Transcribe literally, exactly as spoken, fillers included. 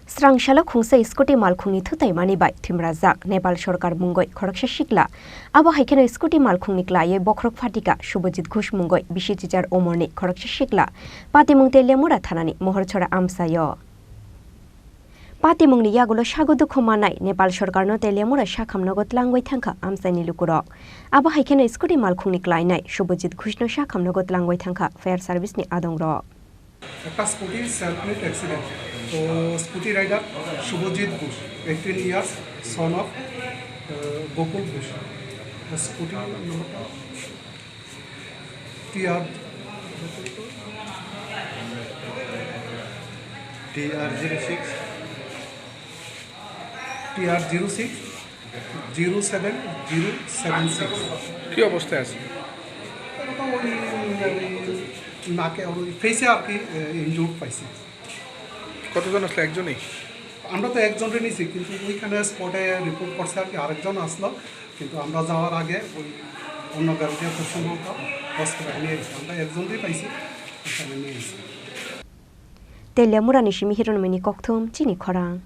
Srang salo khungsa scooty malkhungni thutaimani bai thwimrajak Nepal sorkar mungwi khoroksa sikla. Abo hai kheno scooty malkhungni klaiwi bokhorok phatika Subhajit Ghosh mungwi bisi chichar umorni khoroksa sikla patimung Teliamura thanani Mohorchora amchaio. Patimungni yagulo sago dukhu manai Nepal sorkarno Teliamura sakhamnogo tlangwi thangkha amchaini lukurok. Abo hai kheno scooty malkhungni klainai Subhajit Ghoshno sakhamnogo tlangwi thangkha fire service ni adongrok. একটা scooty self made accident. তো scooty rider Subhajit Ghosh, eighteen years, son of Gokul Ghosh. Scooty নম্বরটা TR TR zero six TR zero six zero seven zero seven six. কি অবস্থায় আছে? ওই নাকে ওর ওই ফেসে আর কি ইনজুর্ড পাইছি। কতজন আসলে? একজনই? আমরা তো একজনরে নিছি, কিন্তু ওইখানে স্পটে রিপোর্ট করছে আর কি আরেকজন আসলো, কিন্তু আমরা যাওয়ার আগে ওই অন্য গাড়িতে খুব সম্ভবত হসপিটাল নিয়ে গেছে। আমরা একজনরেই পাইছি, ওখানে নিয়ে গেছি। Teliamurani simi Hironmini Kokthum, chini khorang.